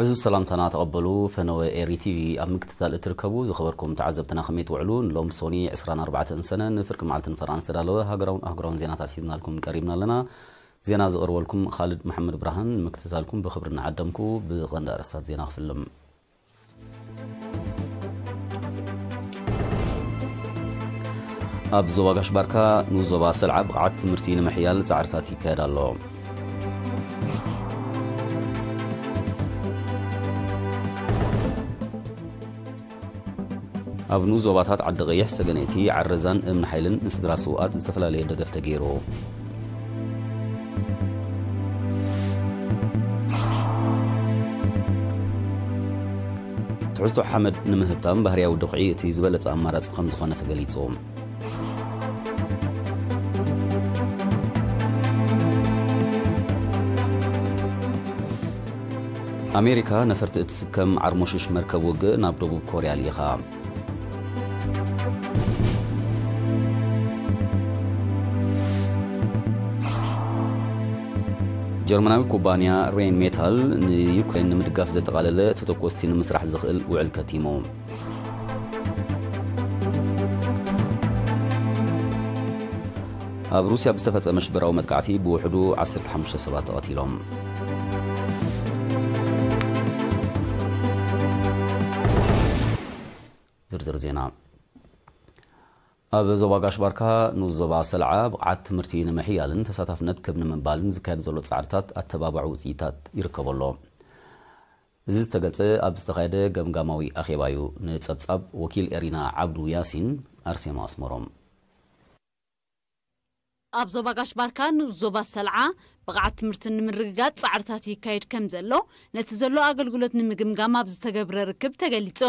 ዕዙዝ ሰላምታና ተቐበሉ። ፈነወ ኤሪ ቲቪ ኣብ ምክትታል እትርከቡ ዝኸበርኩም ተዓዘብትና ከመይ ትውዕሉ? ንሎም ሶኒ ዕስራን ኣርባዕተን ሰነ ንፍርቂ መዓልትን ፈራን ዝተዳለወ ሃገራውን ኣህጉራውን ዜናታት ሒዝናልኩም ቀሪብና ኣለና። ዜና ዘቕርበልኩም ኻልድ መሓመድ ብርሃን፣ ምክትታልኩም ብኽብሪ እናዓደምኩ ብቐንዲ ኣርእስታት ዜና ክፍልም። ኣብ ዞባ ጋሽ ባርካ ንኡስ ዞባ ሰልዓ ብቕዓት ትምህርቲ ንምሕያል ጻዕርታት ይካየድ ኣሎ። ኣብ ንኡስ ዞባታት ዓዲ ቀይሕ፣ ሰገነይቲ፣ ዓረዛን እምኒ ሓይልን ንስድራ ስውኣት ዝተፈላለየ ደገፍ ተገይሩ። ትሕዝቶ ሓመድ ንምህብታም ባህርያዊ ድኹዒ እቲ ዝበለጸ ኣማራጺ ከም ዝኾነ ተገሊጹ። ኣሜሪካ ነፈርቲ እትስከም ዓርሞሽሽ መርከብ ውግእ ናብ ደቡብ ኮርያ ልኢኻ። ጀርመናዊ ኩባንያ ሬን ሜታል ንዩክሬን ንምድጋፍ ዘጠቓለለ ተተኮስቲ ንምስራሕ ዘኽእል ውዕል ከቲሙ። ኣብ ሩስያ ብዝተፈጸመ ሽበራዊ መጥቃዕቲ ብውሕዱ ዓሰርተ ሓሙሽተ ሰባት ተቐቲሎም። ዝርዝር ዜና። ኣብ ዞባ ጋሽ ባርካ ንኡስ ዞባ ሰልዓ ብቕዓት ትምህርቲ ንምሕያልን ተሳታፍነት ክብ ንምባልን ዝካየድ ዘሎ ጻዕርታት ኣተባባዒ ውጽኢታት ይርከቦ ኣሎ። እዚ ዝተገልጸ ኣብ ዝተኻየደ ገምጋማዊ ኣኼባ እዩ። ንጸብጻብ ወኪል ኤሪና ዓብዱ ያሲን፣ ኣርሴማ ኣስመሮም። ኣብ ዞባ ጋሽ ባርካ ንኡስ ዞባ ሰልዓ ብቕዓት ትምህርቲ ንምርግጋጽ ጻዕርታት ይካየድ ከም ዘሎ፣ ነቲ ዘሎ ኣገልግሎት ንምግምጋም ኣብ ዝተገብረ ርክብ ተገሊጹ።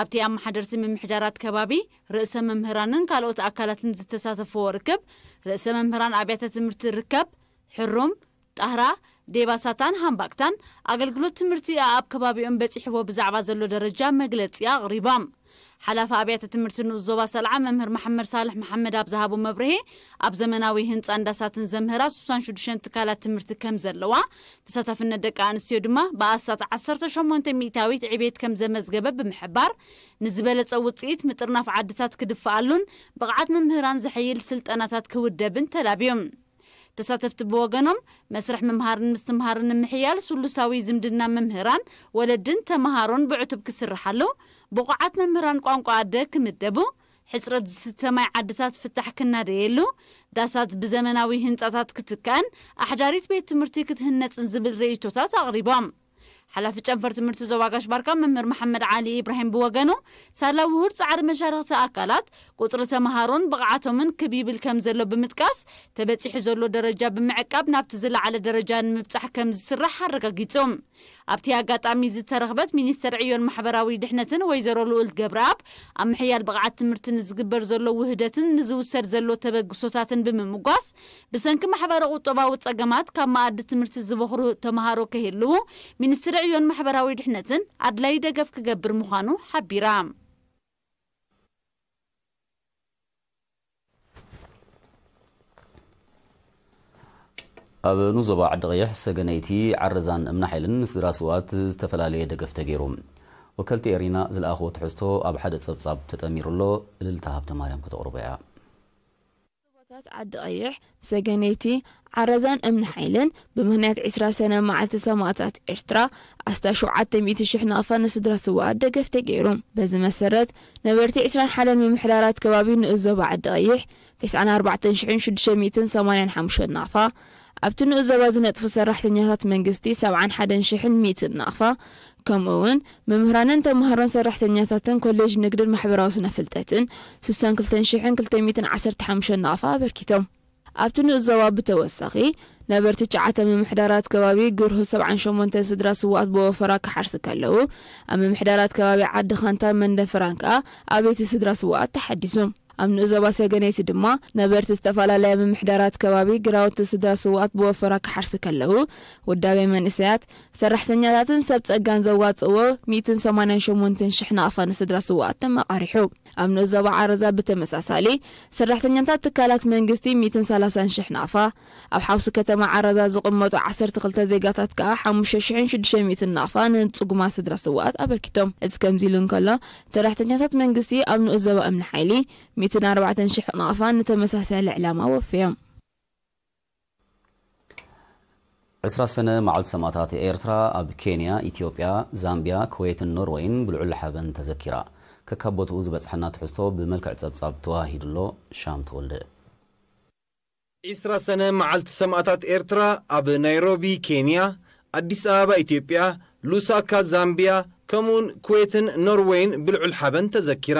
ኣብቲ ኣመሓደርቲ ምምሕዳራት ከባቢ፣ ርእሰ መምህራንን ካልኦት ኣካላትን ዝተሳተፍዎ ርክብ፣ ርእሰ መምህራን ኣብያተ ትምህርቲ ርከብ፣ ሕሩም፣ ጣህራ፣ ዴባሳታን ሃምባክታን ኣገልግሎት ትምህርቲ ኣብ ከባቢኦም በጺሕዎ ብዛዕባ ዘሎ ደረጃ መግለጺ ኣቕሪቦም። ሓላፊ ኣብያተ ትምህርቲ ንኡስ ዞባ ሰልዓ መምህር መሓመድ ሳልሕ መሓመድ ኣብ ዝሃቦ መብርሂ፣ ኣብ ዘመናዊ ህንጻ እንዳሳትን ዘምህራ ስሳን ሽዱሽተን ትካላት ትምህርቲ ከም ዘለዋ፣ ተሳታፍነት ደቂ ኣንስትዮ ድማ ብኣስታት ዓሰርተ ሸሞንተ ሚእታዊት ዕቤት ከም ዘመዝገበ ብምሕባር፣ ንዝበለጸ ውጽኢት ምጥርናፍ ዓድታት ክድፍኣሉን ብቕዓት መምህራን ዘሐይል ስልጠናታት ክውደብን ተላብዮም። ተሳተፍቲ ብወገኖም፣ መስርሕ ምምሃርን ምስትምሃርን ንምሕያል ስሉሳዊ ዝምድና መምህራን፣ ወለድን ተመሃሮን ብዕቱብ ክስርሓሉ፣ ብቑዓት መምህራን ቋንቋ ኣደ ክምደቡ፣ ሕጽረት ዝስተ ማይ ዓድታት ፍታሕ ክናደየሉ፣ ዳሳት ብዘመናዊ ህንጻታት ክትካእን ኣሕዳሪት ቤት ትምህርቲ ክትህነጽን ዝብል ርእይቶታት ኣቕሪቦም። ሓላፊ ጨንፈር ትምህርቲ ዞባ ጋሽ ባርካ መምህር መሓመድ ዓሊ ኢብራሂም ብወገኑ፣ ሳላ ውሁድ ጻዕሪ መሻርኽቲ ኣካላት ቁጽሪ ተመሃሮን ብቕዓቶምን ክብ ይብል ከም ዘሎ ብምጥቃስ፣ ተበጺሑ ዘሎ ደረጃ ብምዕቃብ ናብቲ ዝለዓለ ደረጃ ንምብጻሕ ከም ዝስራሕ ኣረጋጊጹ። ኣብቲ ኣጋጣሚ ዝተረኽበት ሚኒስተር ዕዮን ማሕበራዊ ድሕነትን ወይዘሮ ልኡልት ገብረኣብ፣ ኣብ ምሕያል ብቕዓት ትምህርቲ ንዝግበር ዘሎ ውህደትን ንዝውሰድ ዘሎ ተበግሶታትን ብምምጓስ፣ ብሰንኪ ማሕበረ ቁጠባዊ ጸገማት ካብ መኣዲ ትምህርቲ ዝበኽሩ ተመሃሮ ከይህልዉ፣ ሚኒስትሪ ዕዮን ማሕበራዊ ድሕነትን ኣድላዪ ደገፍ ክገብር ምዃኑ ሓቢራ። ኣብ ንዞባ ዓዲ ቀይሕ፣ ሰገነይቲ፣ ዓረዛን እምኒ ሓይልን ንስድራ ስውኣት ዝተፈላለየ ደገፍ ተገይሩ። ወከልቲ ኤሪና ዝለኣኽዎ ትሕዝቶ ኣብ ሓደ ጸብጻብ ተጠሚሩ ኣሎ። እልልታ ሃብተ ማርያም ከተቕርቦ እያ። ዞባታት ዓዲ ቀይሕ፣ ሰገነይቲ፣ ዓረዛን እምኒ ሓይልን ብምኽንያት ዕስራ ሰነ መዓልቲ ሰማእታት ኤርትራ ኣስታት ሸውዓተ ሚእቲ ሽሕ ናቕፋ ንስድራ ስውኣት ደገፍ ተገይሩ። በዚ መሰረት፣ ነበርቲ ዕስራን ሓደን ምምሕዳራት ከባቢ ንኡስ ዞባ ዓዲ ቀይሕ፣ ተስዓን ኣርባዕተን ሽሕን ሽዱሽተ ሚእትን ሰማንያን ሓሙሽተን ናቕፋ፣ ኣብቲ ንኡስ ዞባ ዝነጥፉ ሰራሕተኛታት መንግስቲ፣ ሰብዓን ሓደን ሽሕን ሚእትን ናቕፋ፣ ከምኡ እውን መምህራንን ተምሃሮን ሰራሕተኛታትን ኮሌጅ ንግድን ማሕበራዊ ስነ ፍልጠትን፣ ስሳን ክልተን ሽሕን ክልተ ሚእትን ዓሰርተ ሓሙሽተን ናቕፋ ኣበርኪቶም። ኣብቲ ንኡስ ዞባ ብተወሳኺ፣ ነበርቲ ትሽዓተ ምምሕዳራት ከባቢ ግርሁ ሰብዓን ሸሞንተን ስድራ ስውኣት ብወፈራ ክሓርሱ ከለዉ፣ ኣብ ምምሕዳራት ከባቢ ዓዲ ኻንታን መንደፈራን ከኣ ኣበይቲ ስድራ ስውኣት ተሓዲሱ። ኣብ ንኡስ ዞባ ሰገነይቲ ድማ ነበርቲ ዝተፈላለያ ምምሕዳራት ከባቢ ግራውቲ ስድራ ስውኣት ብወፈራ ክሓርሲ ከለዉ፣ ውዳቤ መንእሰያት፣ ሰራሕተኛታትን ሰብ ጸጋን ዘዋጽእዎ ሚእትን ሰማንያን ሸሞንተን ሽሕ ናቕፋ ንስድራ ስውኣት ተመቓሪሑ። ኣብ ንኡስ ዞባ ዓረዛ ብተመሳሳሊ ሰራሕተኛታት ትካላት መንግስቲ ሚእትን ሰላሳን ሽሕ ናቕፋ፣ ኣብ ሓውሲ ከተማ ዓረዛ ዝቕመጡ ዓሰርተ ክልተ ዜጋታት ከኣ ሓሙሽተ ሽሕን ሽዱሽተ ሚእትን ናቕፋ ንጽጉማት ስድራ ስውኣት ኣበርኪቶም። እዚ ከምዚ ኢሉ እንከሎ፣ ሰራሕተኛታት መንግስቲ ኣብ ንኡስ ዞባ እምኒ ሓይሊ ሚእትን ኣርባዕተን ሽሕ ናቕፋ ንተመሳሳሊ ዕላማ ወፍዮም። ዕስራ ሰነ መዓልቲ ሰማእታት ኤርትራ ኣብ ኬንያ፣ ኢትዮጵያ፣ ዛምቢያ፣ ኩዌትን ኖርወይን ብልዑል ሓበን ተዘኪራ። ከካብ ቦትኡ ዝበጽሐና ትሕዝቶ ብመልክዕ ጸብጻብ ተዋሂዱሎ። ሻም ተወልደ። ዕስራ ሰነ መዓልቲ ሰማእታት ኤርትራ ኣብ ናይሮቢ ኬንያ፣ ኣዲስ ኣበባ ኢትዮጵያ፣ ሉሳካ ዛምቢያ፣ ከምኡውን ኩዌትን ኖርወይን ብልዑል ሓበን ተዘኪራ።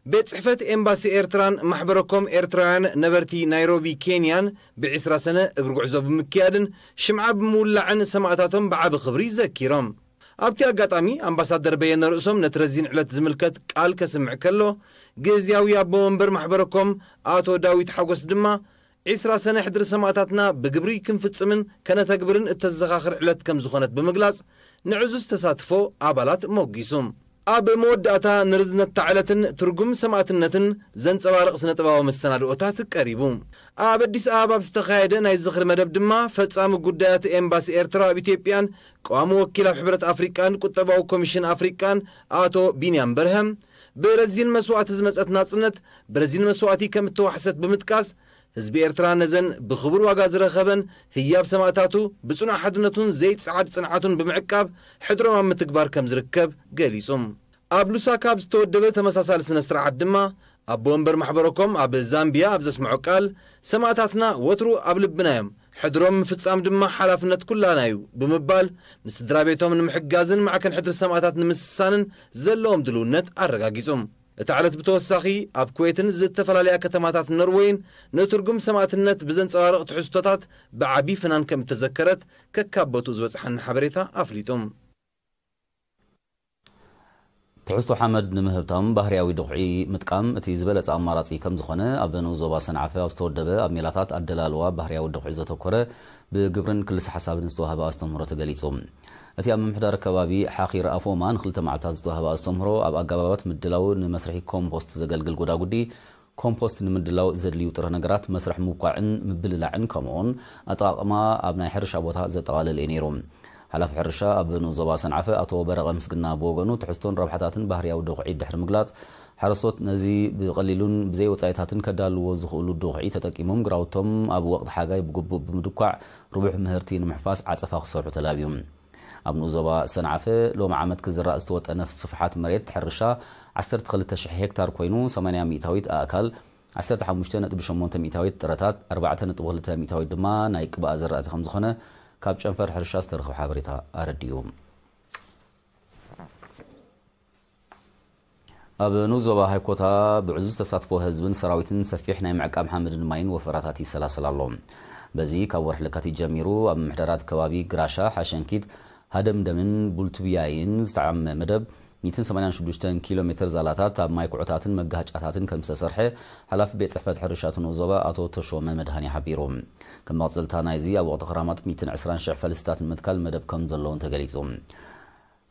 ቤት ጽሕፈት ኤምባሲ ኤርትራን ማሕበረኮም ኤርትራውያን ነበርቲ ናይሮቢ ኬንያን ብዕስራ ሰነ እግሪ ጉዕዞ ብምክያድን ሽምዓ ብምውላዕን ሰማእታቶም ብዓቢ ክብሪ ዘኪሮም። ኣብቲ ኣጋጣሚ ኣምባሳደር በየነ ርእሶም ነቲ ረዚን ዕለት ዝምልከት ቃል ከስምዕ ከሎ፣ ግዝያዊ ኣቦ መንበር ማሕበረኮም ኣቶ ዳዊት ሓጎስ ድማ፣ ዕስራ ሰነ ሕድሪ ሰማእታትና ብግብሪ ክንፍጽምን ከነተግብርን እተዘኻኽር ዕለት ከም ዝኾነት ብምግላጽ፣ ንዕዙዝ ተሳትፎ ኣባላት ሞጊሱ። ኣብ መወዳእታ ንርዝነታ ዕለትን ትርጉም ሰማእትነትን ዘንጸባርቕ ስነ-ጥበባዊ መሰናድኦታት ቀሪቡ። ኣብ ኣዲስ ኣበባ ኣብ ዝተኻየደ ናይ ዝኽሪ መደብ ድማ፣ ፈጻሚ ጉዳያት ኤምባሲ ኤርትራ ኣብ ኢትዮጵያን ቀዋሚ ወኪል ኣብ ሕብረት ኣፍሪቃን ቁጠባዊ ኮሚሽን ኣፍሪቃን ኣቶ ቢንያም በርሀ፣ ብረዚን መስዋእቲ ዝመጸት ናጽነት፣ ብረዚን መስዋእቲ ከም እተዋሕሰት ብምጥቃስ፣ ህዝቢ ኤርትራ ነዘን ብኽቡር ዋጋ ዝረኸበን ህያብ ሰማእታቱ ብጽኑዕ ሓድነቱን ዘይጸዓድ ጽንዓቱን ብምዕቃብ ሕድሮም ኣብ ምትግባር ከም ዝርከብ ገሊጹ። ኣብ ሉሳካ ኣብ ዝተወደበ ተመሳሳሊ ስነ ስርዓት ድማ ኣቦ ወንበር ማሕበረኮም ኣብ ዛምቢያ ኣብ ዘስምዖ ቃል፣ ሰማእታትና ወትሩ ኣብ ልብና እዮም፣ ሕድሮም ምፍጻም ድማ ሓላፍነት ኩላና እዩ ብምባል፣ ንስድራ ቤቶም ንምሕጋዝን ማዕከን ሕድሪ ሰማእታት ንምስሳንን ዘለዎም ድልውነት ኣረጋጊጹ። እታ ዕለት ብተወሳኺ ኣብ ኩዌትን ዝተፈላለያ ከተማታት ኖርወይን ንትርጉም ሰማእትነት ብዘንጸባርቕ ትሕዝቶታት ብዓቢ ፍናን ከም እተዘከረት ከካብ ቦትኡ ዝበጽሓኒ ሓበሬታ ኣፍሊጡ። ትሕዝቶ ሓመድ ንምህብታም ባህርያዊ ድኹዒ ምጥቃም እቲ ዝበለጸ ኣማራጺ ከም ዝኾነ ኣብ ንኡስ ዞባ ሰንዓፈ ኣብ ዝተወደበ ኣብ ሜላታት ኣደላልዋ ባህርያዊ ድኹዒ ዘተኮረ ብግብርን ክልሰ ሓሳብን ዝተዋህበ ኣስተምህሮ ተገሊጹ። እቲ ኣብ ምምሕዳር ከባቢ ሓኺር ኣፎማ ንክልተ መዓልታት ዝተዋህበ ኣስተምህሮ ኣብ ኣገባባት ምድላው ንመስርሒ ኮምፖስት ዘገልግል ጎዳጉዲ፣ ኮምፖስት ንምድላው ዘድልዩ ጥረ ነገራት መስርሕ ምብኳዕን ምብልላዕን ከምኡውን ኣጠቓቕማ ኣብ ናይ ሕርሻ ቦታ ዘጠቓለለ እዩ ነይሩ። ሓላፊ ሕርሻ ኣብ ንኡስ ዞባ ሰንዓፈ ኣቶ በረቐ ምስግና ብወገኑ ትሕዝቶን ረብሓታትን ባህርያዊ ድኹዒ ድሕሪ ምግላጽ፣ ሓረስቶት ነዚ ብቐሊሉን ብዘይ ወጻኢታትን ከዳልዎ ዝኽእሉ ድኹዒ ተጠቂሞም ግራውቶም ኣብ ወቕቲ ሓጋይ ብግቡእ ብምድኳዕ ርቡሕ ምህርቲ ንምሕፋስ ዓጸፋ ክሰርሑ ተላብዩ። ኣብ ንኡስ ዞባ ሰንዓፈ ሎሚ ዓመት ክዝራእ ዝተወጠነ ስፍሓት መሬት ሕርሻ ዓሰርተ ክልተ ሽሕ ሄክታር ኮይኑ፣ ሰማንያ ሚእታዊት ኣእካል፣ ዓሰርተ ሓሙሽተ ነጥቢ ሸሞንተ ሚእታዊት ጥረታት፣ ኣርባዕተ ነጥቢ ክልተ ሚእታዊት ድማ ናይ ቅብኣ ዘራእቲ ከም ዝኾነ ካብ ጨንፈር ሕርሻ ዝተረኽበ ሓበሬታ ኣረዲኡ። ኣብ ንኡስ ዞባ ሃይኮታ ብዕዙዝ ተሳትፎ ህዝብን ሰራዊትን ሰፊሕ ናይ ምዕቃብ ሓመድን ማይን ወፈራታት ይሰላሰል ኣሎ። በዚ ካብ ወርሒ ለካቲት ጀሚሩ ኣብ ምምሕዳራት ከባቢ ግራሻ፣ ሓሸንኪት፣ ሃደምደምን ቡልቱብያይን ዝተዓመ መደብ ሚእትን ሰማንያን ሽዱሽተን ኪሎ ሜትር ዛላታት ኣብ ማይ ኩዖታትን መጋሃጫታትን ከም ዝተሰርሐ ሓላፊ ቤት ጽሕፈት ሕርሻ እቲ ንኡስ ዞባ ኣቶ ተሾመ መድሃኔ ሓቢሩ። ከም መቕጸልታ ናይዚ ኣብ ወቕቲ ክራማት ሚእትን ዕስራን ሽሕ ፈልስታት ንምትካል መደብ ከም ዘለውን ተገሊጹ።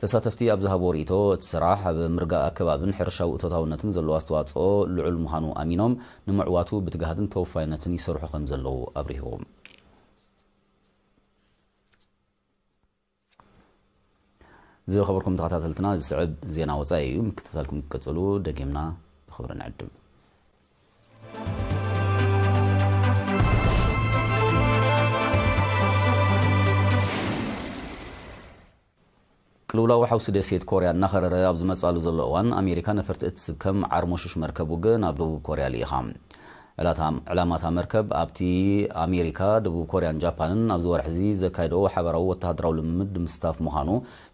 ተሳተፍቲ ኣብ ዝሃብዎ ርእይቶ፣ እቲ ስራሕ ኣብ ምርጋእ ኣከባብን ሕርሻዊ እቶታውነትን ዘለዎ ኣስተዋጽኦ ልዑል ምዃኑ ኣሚኖም፣ ንምዕዋቱ ብትግሃትን ተወፋይነትን ይሰርሑ ከም ዘለዉ ኣብሪሆም። ዝኸበርኩም ተኸታተልትና፣ ዝስዕብ ዜና ወጻኢ እዩ። ምክትታልኩም ክትቀጽሉ ደጊምና ብኽብሪ ንዕድም። ቅልውላው ሓውሲ ደሴት ኮርያ እናኸረረ ኣብ ዝመጻሉ ዘሎ እዋን፣ ኣሜሪካ ነፈርቲ እትስከም ዓርሞሹሽ መርከብ ውግእ ናብ ደቡብ ኮርያ ልኢኻ። ዕላታ-፣ ዕላማታ መርከብ ኣብቲ ኣሜሪካ፣ ደቡብ ኮርያን ጃፓንን ኣብዚ ወርሒ እዚ ዘካየድኦ ሓበራዊ ወተሃደራዊ ልምምድ ንምስታፍ ምዃኑ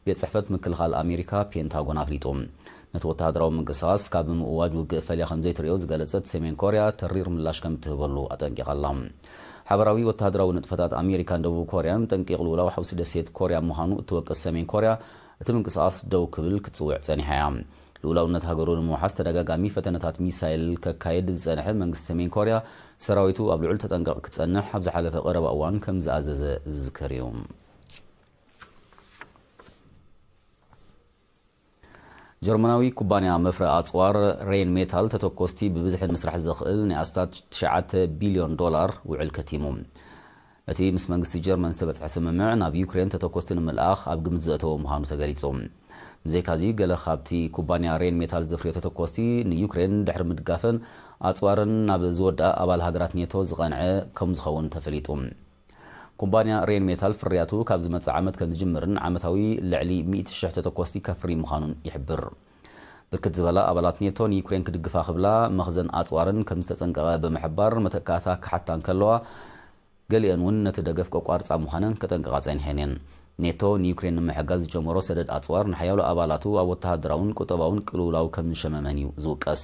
ቤት ጽሕፈት ምክልኻል ኣሜሪካ ፔንታጎን ኣፍሊጡ። ነቲ ወተሃደራዊ ምንቅስቓስ ካብ ምእዋጅ ውግእ ፈልያ ከም ዘይትርእዮ ዝገለጸት ሰሜን ኮርያ፣ ተሪር ምላሽ ከም እትህበሉ ኣጠንቂቓ ኣላ። ሓበራዊ ወተሃደራዊ ንጥፈታት ኣሜሪካን ደቡብ ኮርያን ጠንቂ ቅልውላው ሓውሲ ደሴት ኮርያ ምዃኑ እትወቅስ ሰሜን ኮርያ፣ እቲ ምንቅስቓስ ደው ክብል ክትጽውዕ ጸኒሓ እያ። ልኡላውነት ሃገሩ ንምውሓስ ተደጋጋሚ ፈተነታት ሚሳይል ከካይድ ዝጸንሐ መንግስቲ ሰሜን ኮርያ፣ ሰራዊቱ ኣብ ልዑል ተጠንቀቕ ክጸንሕ ኣብ ዝሓለፈ ቀረባ እዋን ከም ዝኣዘዘ ዝዝከር እዩ። ጀርመናዊ ኩባንያ መፍረ ኣጽዋር ሬን ሜታል ተተኮስቲ ብብዝሒ ንምስራሕ ዘኽእል ናይ ኣስታት ትሽዓተ ቢልዮን ዶላር ውዕል ከቲሙ። እቲ ምስ መንግስቲ ጀርመን ዝተበጽሐ ስምምዕ፣ ናብ ዩክሬን ተተኮስቲ ንምልኣኽ ኣብ ግምት ዘእተወ ምዃኑ ተገሊጹ። ብዘይካዚ፣ ገለ ካብቲ ኩባንያ ሬን ሜታል ዘፍርዮ ተተኮስቲ ንዩክሬን ድሕሪ ምድጋፈን ኣጽዋርን ናብ ዝወድኣ ኣባል ሃገራት ኔቶ ዝቐንዐ ከም ዝኸውን ተፈሊጡ። ኩባንያ ሬን ሜታል ፍርያቱ ካብ ዝመጽእ ዓመት ከም ዝጅምርን ዓመታዊ ልዕሊ ሚእቲ ሽሕ ተተኮስቲ ከፍሪ ምዃኑን ይሕብር። ብርክት ዝበላ ኣባላት ኔቶ ንዩክሬን ክድግፋ ክብላ መኽዘን ኣጽዋርን ከም ዝተጸንቀቐ ብምሕባር፣ መተካእታ ክሓታ እንከለዋ፣ ገሊአን እውን ነቲ ደገፍ ከቋርጻ ምዃነን ከጠንቅቓ ጸኒሐን እየን። ኔቶ ንዩክሬን ንምሕጋዝ ዝጀመሮ ሰደድ ኣጽዋር ንሓያሎ ኣባላቱ ኣብ ወተሃደራውን ቁጠባውን ቅልውላው ከም ዝሸመመን እዩ ዝውቀስ።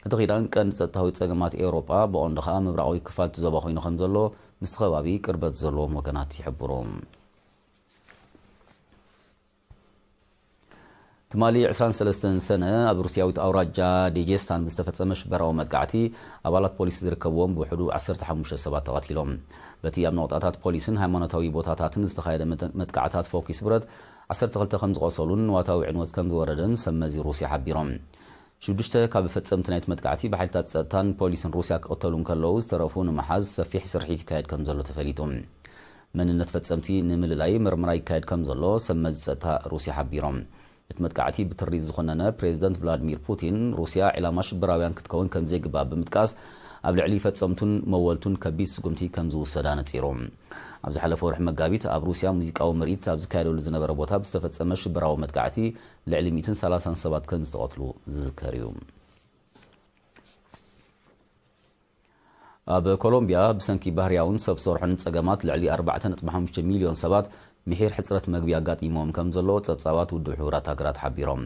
እቲ ኪዳን ቀንዲ ጸጥታዊ ጸገማት ኤውሮጳ፣ ብቐንዱ ኸኣ ምብራቓዊ ክፋል እቲ ዞባ ኮይኑ ከም ዘሎ ምስቲ ከባቢ ቅርበት ዘለዎም ወገናት ይሕብሩ። ትማሊ ዕስራን ሰለስተን ሰነ ኣብ ሩስያዊት ኣውራጃ ዴጌስታን ብዝተፈጸመ ሽበራዊ መጥቃዕቲ፣ ኣባላት ፖሊስ ዝርከብዎም ብውሕዱ ዓሰርተ ሓሙሽተ ሰባት ተቐቲሎም። በቲ ኣብ ነቑጣታት ፖሊስን ሃይማኖታዊ ቦታታትን ዝተኻየደ መጥ-፣ መጥቃዕታት ፈኲስ ብረት፣ ዓሰርተ ክልተ ከም ዝቖሰሉን ንዋታዊ ዕንወት ከም ዝወረደን ሰብ መዚ ሩስያ ሓቢሮም። ሽዱሽተ ካብ ፈጸምቲ ናይቲ መጥቃዕቲ ብሓይልታት ጸጥታን ፖሊስን ሩስያ ክቕተሉ እንከለዉ፣ ዝተረፉ ንምሓዝ ሰፊሕ ስርሒት ይካየድ ከም ዘሎ ተፈሊጡ። መንነት ፈጸምቲ ንምልላይ ምርመራ ይካየድ ከም ዘሎ ሰብ መዚ ጸጥታ ሩስያ ሓቢሮም። እቲ መጥቃዕቲ ብትርኢት ዝኾነነ ፕሬዚደንት ቭላድሚር ፑቲን፣ ሩስያ ዒላማ ሽበራውያን ክትከውን ከም ዘይግባእ ብምጥቃስ፣ ኣብ ልዕሊ ፈጸምቱን መወልቱን ከቢድ ስጉምቲ ከም ዝውሰድ ኣነጺሩ። ኣብ ዝሓለፈ ወርሒ መጋቢት ኣብ ሩስያ ሙዚቃዊ ምርኢት ኣብ ዝካየደሉ ዝነበረ ቦታ ብዝተፈጸመ ሽበራዊ መጥቃዕቲ ልዕሊ ሚእትን ሰላሳን ሰባት ከም ዝተቐትሉ ዝዝከር እዩ። ኣብ ኮሎምቢያ ብሰንኪ ባህርያውን ሰብ ሰርሖን ጸገማት ልዕሊ ኣርባዕተ ነጥቢ ሓሙሽተ ሚልዮን ሰባት ምሒር ሕጽረት መግቢ ኣጋጢሞም ከም ዘሎ ጸብጻባት ውድብ ሕቡራት ሃገራት ሓቢሮም።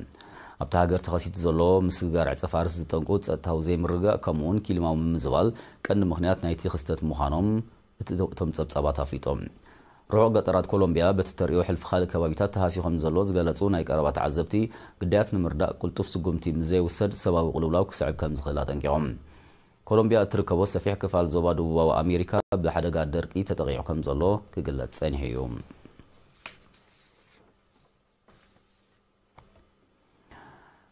ኣብታ ሃገር ተኸሲቱ ዘሎ ምስግጋር ዕጸ ፋርስ ዝጠንቁ ጸጥታዊ ዘይምርግጋእ ከምኡውን ክሊማዊ ምምዝባል ቀንዲ ምኽንያት ናይቲ ክስተት ምዃኖም እቲ፣ እቶም ጸብጻባት ኣፍሊጦም። ርሑቕ ገጠራት ኮሎምቢያ በቲ ተርእዮ ሕልፊ ካልእ ከባቢታት ተሃስዩ ከም ዘሎ ዝገለጹ ናይ ቀረባ ተዓዘብቲ፣ ግዳያት ንምርዳእ ቅልጡፍ ስጉምቲ ምስ ዘይውሰድ ሰብኣዊ ቅልውላው ክስዕብ ከም ዝኽእል ኣጠንቂቖም። ኮሎምቢያ እትርከቦ ሰፊሕ ክፋል ዞባ ደቡባዊ ኣሜሪካ ብሓደጋ ደርቂ ተጠቒዑ ከም ዘሎ ክግለጽ ጸኒሑ እዩ።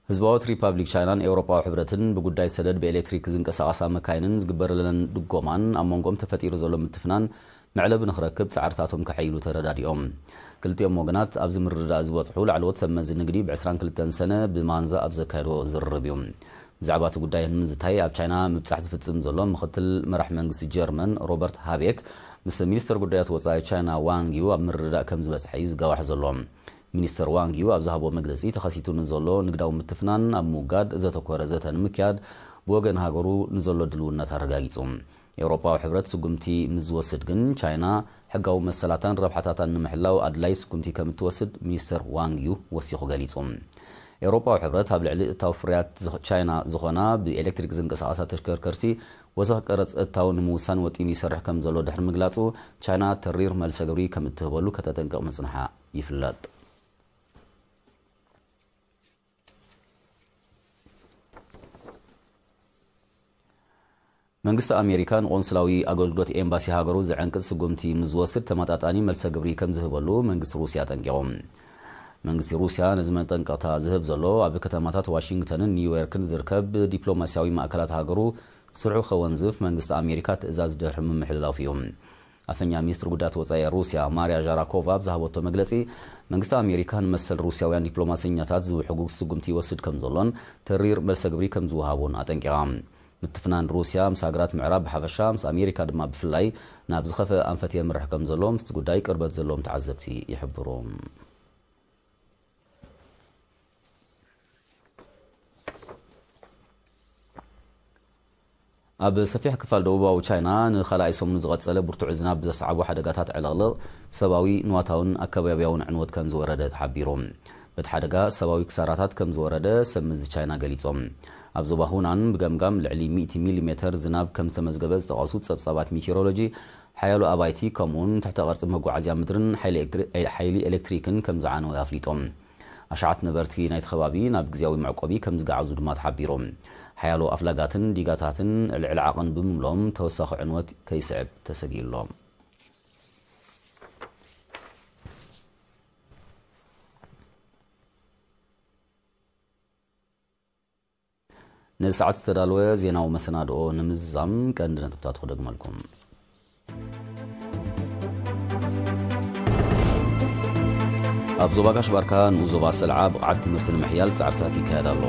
ህዝባዊት ሪፓብሊክ ቻይናን ኤውሮጳዊ ሕብረትን ብጉዳይ ሰደድ ብኤሌክትሪክ ዝንቀሳቐሳ መካይንን ዝግበረለን ድጎማን ኣብ መንጎኦም ተፈጢሩ ዘሎ ምትፍናን መዕለቢ ንኽረክብ ጻዕርታቶም ከሐይሉ ተረዳዲኦም። ክልቲኦም ወገናት ኣብዚ ምርድዳእ ዝበጽሑ ላዕለዎት ሰብ መዚ ንግዲ ብ ዕስራን ክልተን ሰነ ብማንዛ ኣብ ዘካየድዎ ዝርርብ እዩ። ብዛዕባ እቲ ጉዳይ ንምዝታይ ኣብ ቻይና ምብጻሕ ዝፍጽም ዘሎ ምኽትል መራሕ መንግስቲ ጀርመን ሮበርት ሃቤክ ምስ ሚኒስተር ጉዳያት ወጻኢ ቻይና ዋንግ ዩ ኣብ ምርድዳእ ከም ዝበጽሐ እዩ ዝጋዋሕ ዘሎ። ሚኒስተር ዋንግ ዩ ኣብ ዝሃቦ መግለጺ፣ ተኸሲቱ ንዘሎ ንግዳዊ ምትፍናን ኣብ ምውጋድ ዘተኮረ ዘተ ንምክያድ ብወገን ሃገሩ ንዘሎ ድልውነት ኣረጋጊጹ። ኤውሮጳዊ ሕብረት ስጉምቲ ምስ ዝወስድ ግን፣ ቻይና ሕጋዊ መሰላታን ረብሓታታን ንምሕላው ኣድላይ ስጉምቲ ከም እትወስድ ሚኒስተር ዋንግ ዩ ወሲኹ ገሊጹ። ኤውሮጳዊ ሕብረት ኣብ ልዕሊ እታው ፍርያት ዝኽ-፣ ቻይና ዝኾና ብኤሌክትሪክ ዝንቀሳቐሳ ተሽከርከርቲ ወሰኽ ቀረጽ እታው ንምውሳን ወጢኑ ይሰርሕ ከም ዘሎ ድሕሪ ምግላጹ፣ ቻይና ተሪር መልሰ ግብሪ ከም እትህበሉ ከተጠንቅቕ ምጽንሓ ይፍለጥ። መንግስቲ ኣሜሪካ ንቆንስላዊ ኣገልግሎት ኤምባሲ ሃገሩ ዘዕንቅጽ ስጉምቲ ምስ ዝወስድ፣ ተመጣጣኒ መልሰ ግብሪ ከም ዝህበሉ መንግስቲ ሩስያ ኣጠንቂቑ። መንግስቲ ሩስያ ነዚ መጠንቀቕታ ዝህብ ዘሎ፣ ኣብ ከተማታት ዋሽንግተንን ኒውዮርክን ዝርከብ ዲፕሎማስያዊ ማእከላት ሃገሩ ስርሑ ከወንዝፍ መንግስቲ ኣሜሪካ ትእዛዝ ድሕሪ ምምሕልላፉ እዩ። ኣፈኛ ሚኒስትሪ ጉዳያት ወጻኢ ሩስያ ማርያ ዣራኮቫ ኣብ ዝሃበቶ መግለጺ፣ መንግስቲ ኣሜሪካ ንመሰል ሩስያውያን ዲፕሎማሰኛታት ዝውሕጉ ስጉምቲ ይወስድ ከም ዘሎን ተሪር መልሰ ግብሪ ከም ዝወሃቦን ኣጠንቂቓ። ምትፍናን ሩስያ ምስ ሃገራት ምዕራብ ብሓፈሻ፣ ምስ ኣሜሪካ ድማ ብፍላይ ናብ ዝኸፍአ ኣንፈት የምርሕ ከም ዘሎ ምስቲ ጉዳይ ቅርበት ዘለዎም ተዓዘብቲ ይሕብሩ። ኣብ ሰፊሕ ክፋል ደቡባዊ ቻይና ንኻልኣይ ሰሙን ዝቐጸለ ብርቱዕ ዝናብ ዘስዓቦ ሓደጋታት ዕልቕልቕ ሰብኣዊ፣ ንዋታውን ኣከባብያውን ዕንወት ከም ዝወረደ ተሓቢሩ። በቲ ሓደጋ ሰብኣዊ ክሳራታት ከም ዝወረደ ሰብ ምዚ ቻይና ገሊጾም። ኣብ ዞባ ሁናን ብገምጋም ልዕሊ ሚእቲ ሚሊ ሜተር ዝናብ ከም ዝተመዝገበ ዝጠቐሱ ጸብጻባት ሜቴሮሎጂ፣ ሓያሎ ኣባይቲ ከምኡውን ትሕተ ቅርጺ መጓዓዝያ ምድርን ሓይሊ ኤሌክትሪ-፣ ሓይሊ ኤሌክትሪክን ከም ዝዓነወ ኣፍሊጦም። ኣሽዓት ነበርቲ ናይቲ ከባቢ ናብ ግዝያዊ መዕቆቢ ከም ዝገዓዙ ድማ ተሓቢሩ። ሓያሎ ኣፍላጋትን ዲጋታትን ልዕሊ ዓቐን ብምምሎም ተወሳኺ ዕንወት ከይስዕብ ተሰጊኡ ኣሎ። ነዚ ሰዓት ዝተዳለወ ዜናዊ መሰናድኦ ንምዝዛም ቀንዲ ነጥብታት ክደግመልኩም። ኣብ ዞባ ጋሽ ባርካ ንኡስ ዞባ ሰልዓ ብቕዓት ትምህርቲ ንምሕያል ጻዕርታት ይካየድ ኣሎ።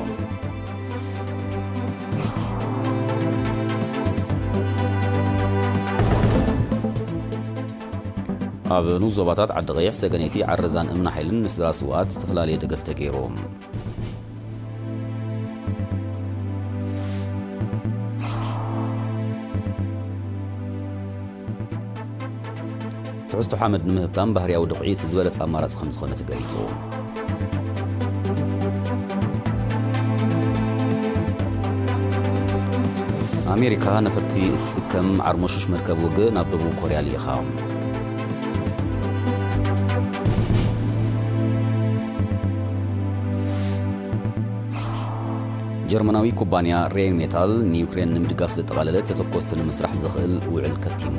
ኣብ ንኡስ ዞባታት ዓዲ ቀይሕ፣ ሰገነይቲ፣ ዓረዛን እምኒ ሓይልን ንስድራ ስውኣት ዝተፈላለየ ደገፍ ተገይሩ። ትሕዝቶ ሓመድ ንምህብታም ባህርያዊ ድኹዒ እቲ ዝበለጸ ኣማራጺ ከም ዝኾነ ተገሊጹ። ኣሜሪካ ነፈርቲ እትስከም ዓርሞሹሽ መርከብ ውግእ ናብ ደቡብ ኮርያ ልኢኻ። ጀርመናዊ ኩባንያ ሬን ሜታል ንዩክሬን ንምድጋፍ ዘጠቓለለ ተተኮስቲ ንምስራሕ ዘኽእል ውዕል ከቲሙ።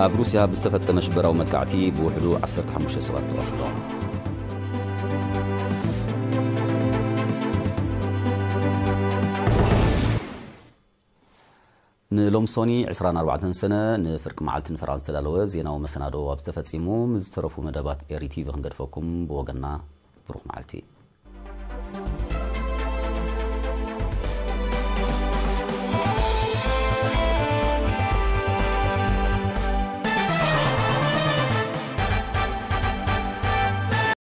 ኣብ ሩስያ ብዝተፈጸመ ሽበራዊ መጥቃዕቲ ብውሕዱ ዓሰርተ ሓሙሽተ ሰባት ተቐቲሎም። ንሎምሶኒ ዕስራን ኣርባዕተን ሰነ ንፍርቂ መዓልቲ ንፈረቓ ዝተዳለወ ዜናዊ መሰናዶ ኣብዚ ተፈጺሙ። ምስ ዝተረፉ መደባት ኤሪ ቲቪ ክንገድፈኩም፣ ብወገንና ብሩኽ መዓልቲ።